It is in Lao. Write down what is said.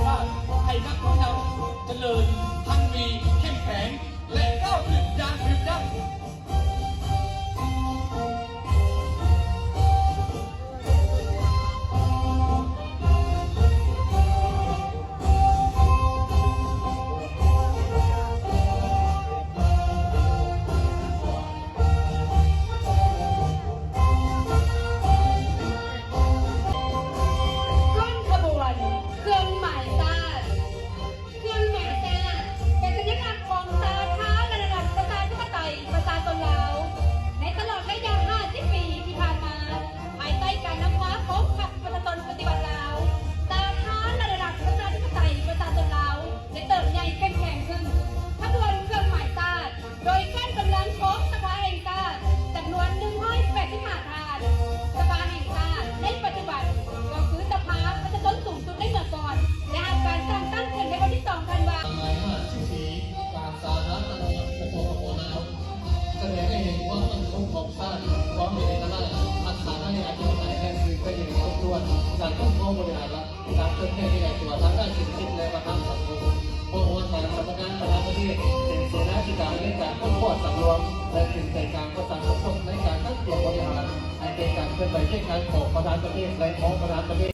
ຊາດ ໃຫ້ນັກຜູ້ນຳຈະເລີນ, ຮັ່ງມີ, ເຂັ້ມແຂງ ແລະ ກ້າວຂຶ້ນຢ່າງຖືກຕ້ອງ. ເຄື່ອນຂະບວນເຄື່ອນໝາຍຊາດ. ເຄື່ອນໝາຍຊາດເປັນສັນຍະລັກຂອງສາທາລະນະລັດ ປະຊາທິປະໄຕ ປະຊາຊົນລາວ. ໃນຕະຫຼອດໄລຍະຫ້າສິບປີທີ່ຜ່ານມາ, ພາຍໃຕ້ການນຳພາຂອງພັກປະຊາຊົນປະຕິວັດລາວ, ສາທາລະນະລັດ ປະຊາທິປະໄຕ ປະຊາຊົນລາວ ໄດ້ເຕີບໃຫຍ່ເຂັ້ມແຂງຂຶ້ນ. ຂະບວນເຄື່ອນໝາຍຊາດ ໂດຍກ້ອນກຳລັງຂອງສະພາແຫ່ງຊາດ ຈຳນວນໜຶ່ງຮ້ອຍແປດສິບຫ້າທ່ານ. ສະພາແຫ່ງຊາດໃນປັດຈຸບັນ ກໍຄືສະພາປະຊາຊົນສູງສຸດໃນເມື່ອກ່ອນ ໄດ້ຮັບການສ້າງຕັ້ງຂຶ້ນໃນວັນທີສອງທັນວາ. ຫຼາຍຫ້າສິບປີ ການສາທາລະນະລັດ ສປປ ລາວ ສະແດງໃຫ້ເຫັນຄວາມໝັ້ນຄົງຂອງຊາດ, ຄວາມເປັນເອກະລາດ, ຮັກສາໄດ້ອະທິປະໄຕ ແລະ ຄືນໄປຢ່າງຄົບຖ້ວນ, ການປົກຄອງບໍລິຫານລັດ ການເຜີຍແຜ່ຂະຫຍາຍຕົວທາງດ້ານເສດຖະກິດ ແລະ ວັດທະນະທຳສັງຄົມ. ເພາະວ່າການສຳນັກງານປະທານປະເທດເປັນເສນາທິການໃນການຄົ້ນຄວ້າສັງລວມ ແລະ ເປັນໃຈກາງປະສານສົມທົບໃນການຈັດກຽມບໍລິຫານ ໃຫ້ແກ່ການເຄື່ອນໄຫວວຽກງານຂອງປະທານປະເທດ ແລະ ຮອງປະທານປະເທດ.